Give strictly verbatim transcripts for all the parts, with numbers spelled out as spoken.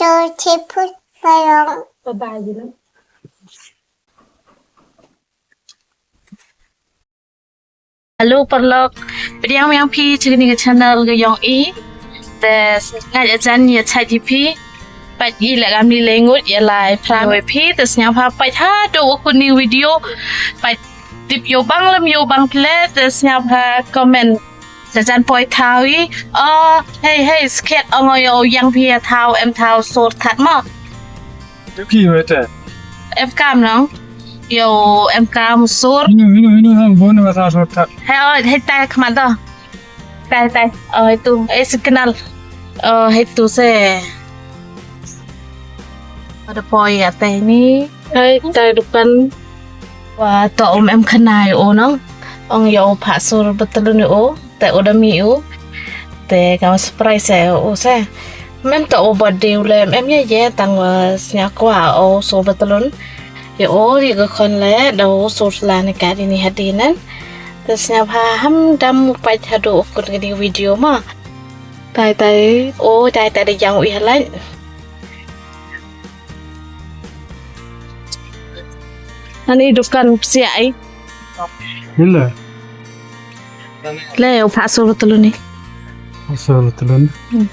Hello paralok, pdiang biang phi cha kani ka channel ka yong i. Te nga ya jan ya chait i phi. Pait i le kamni le ngut ya lai phra we phi, te sñiawbha pait hadooh wa kut ni video. Pait tip yow bang lem yow bang phi le, te sñiawbha comment. Te jan poi thaw i. Oh, hei, hei, skhet ong o yow yang phi ya thaw, em thaw sur that mo. Em kam nong. Yow em kam sur. Inu, inu, inu, hang bon wa thaw sur that. Hei, oh, hei, tai khmat do. Tai, tai. Oh, hei tu. Eh, signal. Oh, hei tu se. Ada poi ya tai ni. Hei, tai dukan. Wa to um em khanai o nong. Ong yow pha sur batalun o. Te u da mi u. Te ka surprise e u se. Mem to u birthday u le em ya ye tang wa sñiaw kwah o sur batalun. Ye o ye ka khon le da u sur la ni ka di ni hadi nan. Te sñiawbha ham dam u pait hadooh u kut ka di video ma. Tai tai o tai tai da yang u i halai. Ani dukan psiah i. Hila. Le, u pha sur tulun ni. Sur tulun. Hmm.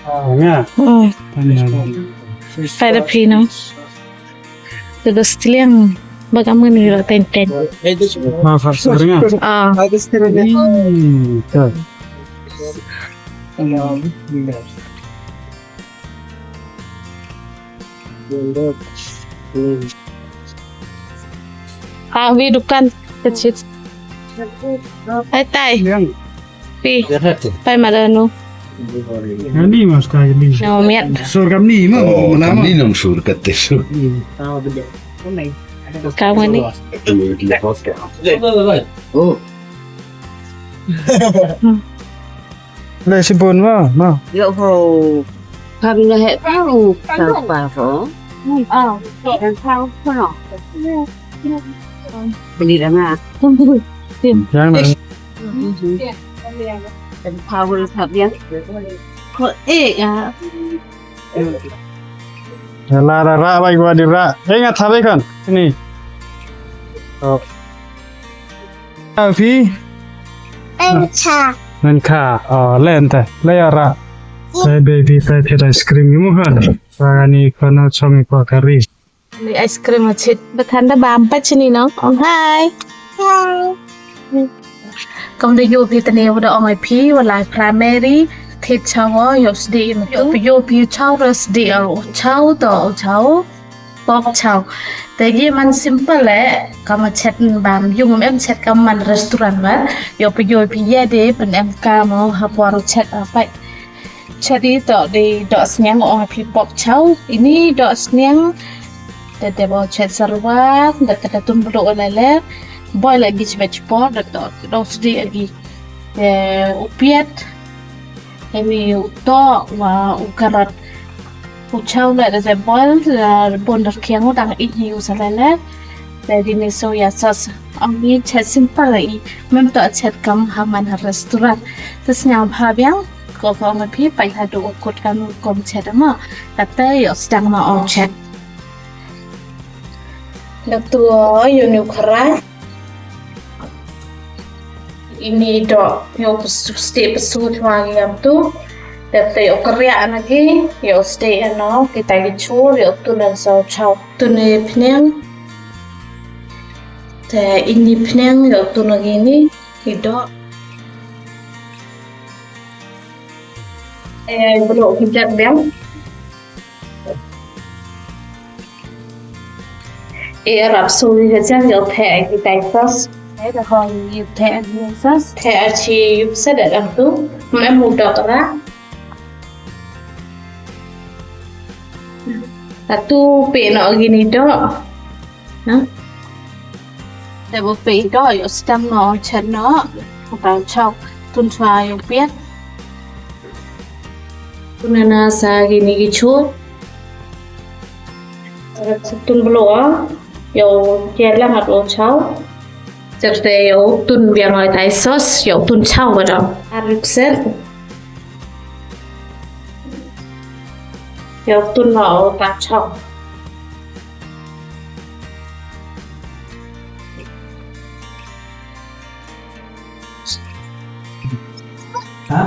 Ah, nga. Hmm. Tanya. Pai da phi no. Te da stiliang. Baka mani ra ten ten. Ma pha sur nga. Ah. Hmm, ta. Ah, wi dukan kecil. Ai tai. Pi. Pai madanu. Ani mas ka ni. No miat. Sur kam ni ma. Oh, mana kam ni ma? Nong sur kate sur. Kam ni. Oh. Le si bun ma, ma. Yo ho. Kami na he tau, tau pa ho. Ah, tau pa ho. Beli dah nga. Yang na. Tau pa ho, tau pa ho. Ko eh ya. Ya la ra ra bai gua di ra. Eh, nga thabai kan. Sini. Oh. Au phi? Encha. Encha. Oh, le ente. Le ya ra. Te baby, te phi ice cream i mu han. Sa ni ko no chong i ko kari. Ni ice cream a chit. Ba than da bam pa chini no. Oh, hi. Hi. Kam da yo phi tane wa da ong ai phi wa lai primary. Thit chaw wa yo sdi ma. Yo phi yo phi chaw ro sdi o chaw to o chaw. Pork chow. Te ye man simple le, kam chet bam, yung em chet kam man restaurant ba. Yo phi yo phi ye de, pyn em kam o ha por chet a pai. Chet i to de do sniang o phi pork chow. Ini do sniang. Te te bo chet sarwa, te te tun blo le le. Boil agi chbech por, te to do sdi agi. Te u piat. Hemi u toh wa u karot. U chow le da ze boil, da bun da khiang u dang i hi u sa le le. Da di ni soya sauce. Ong ni chet simple i. Mem toh chet kam ha man ha restaurant. Te sñiawbha biang. Ko ko ma phi pai ha du u kut kam kom chet ma. Kate yo sdang ma ong chet. Da tu yo ni u kharai. Ini do, yo psu, stik psu thwa yam tu. Te te yo kria na ki, yo stik ano, kita ki chur, yo tu na so chow. Tu ni pniang. Te ini pniang, yo tu na ki ni, i do. Eh, blo ki jak biang. E rap su ri ka jan yo the ai ki tai sauce. E da hoi yo the ai ki sauce. The ai chi yup sa da dang tu. Me mu dok ra. Ta tu pe no gi ni do. Na. Te bo pe do yo stam no chet no. Ka chow tun chwa yo piat. Tun na sa gi ni gi chu. Tun blo a, yo kiat lang at o chow. Terte yo tun biang oi thai sauce, yo tun chow ba dam. Aruk set. Yow tun wa o ta chong. Ha?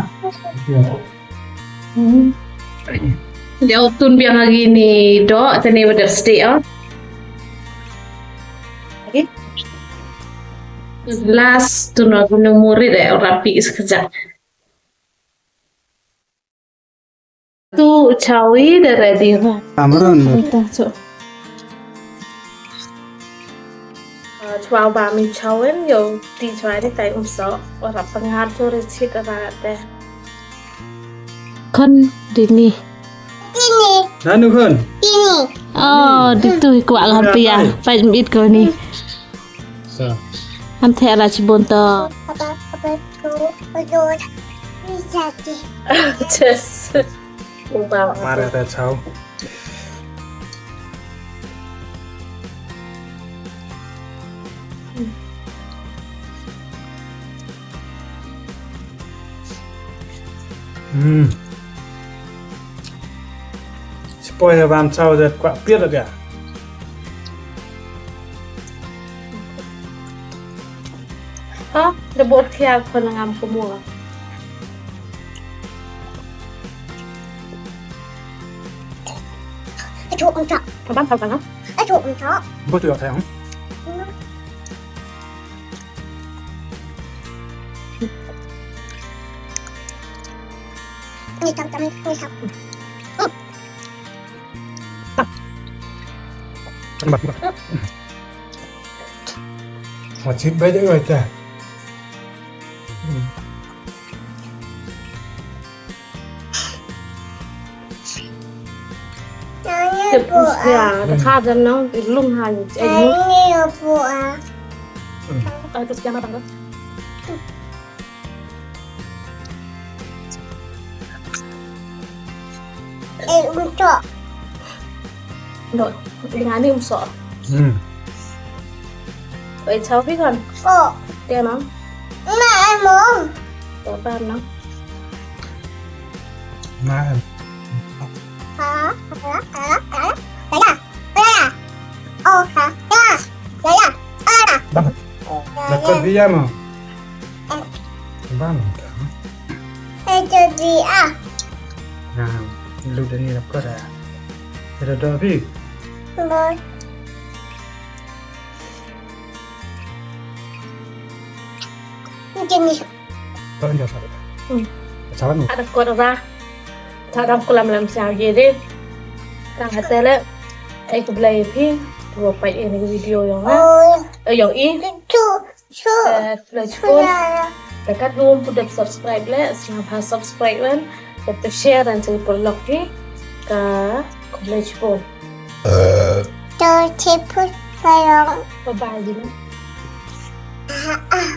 Yow tun biang agi ni do, tani wa dep stik o. Okay. Last tun wa guna muri de, rapi sekejap. Tu chawi da ready ho. Amaran. Ita, so. Ah, chwa ba mi chawin, yow ti chwa ni tai um so. Ora pangar tu receipt ora te. Kon dini. Nanu kon? Dini. Oh, ditu kwah ko hampi ya. Pai mit ko ni. Sa. Am the ala chibun to. Papa, papa, tu, tu, tu. Yes. Ubang. Mara ta chau. Hmm. Sipoi ya bam chau de kwah piat ya. Ha, da bot khia khon ngam kumua. Achu, achu. Abang tau kan, ha? Achu, achu. Bot tu ya sayang. Ni tam tam ni tam. Wa chit bai de bai ta. Ya, ta kha jan nong, lung ha ni. Ai, ta sia ma tang. Eh, um so. No, dengan ni um so. Hmm. Oi, chau phi kon. Oh. Te no. Na, em mong. To pa no. Na, em. Ha, ha, ha, ha, ha. Bang. Dakot dia mo. Bang. Itu dia. Nah, lu dani dakot ah. Ada dobi. Bos. Ini. Tolong jawab satu. Hmm. Sawan mo. Ada dakot ra. Tadam kulam lam sia ye de. Tang hatele. Ai ku blai phi. Tu pai ini video yong ha. Oh. Eh, yong i. Tu. Tu. Eh, blai chipon. Takat lum pu dep subscribe le. Sngap ha subscribe wan. Dep te share dan cari por lok phi. Ka ku blai chipon. Tu chipon sayang. Bye bye dulu. Ah, ah.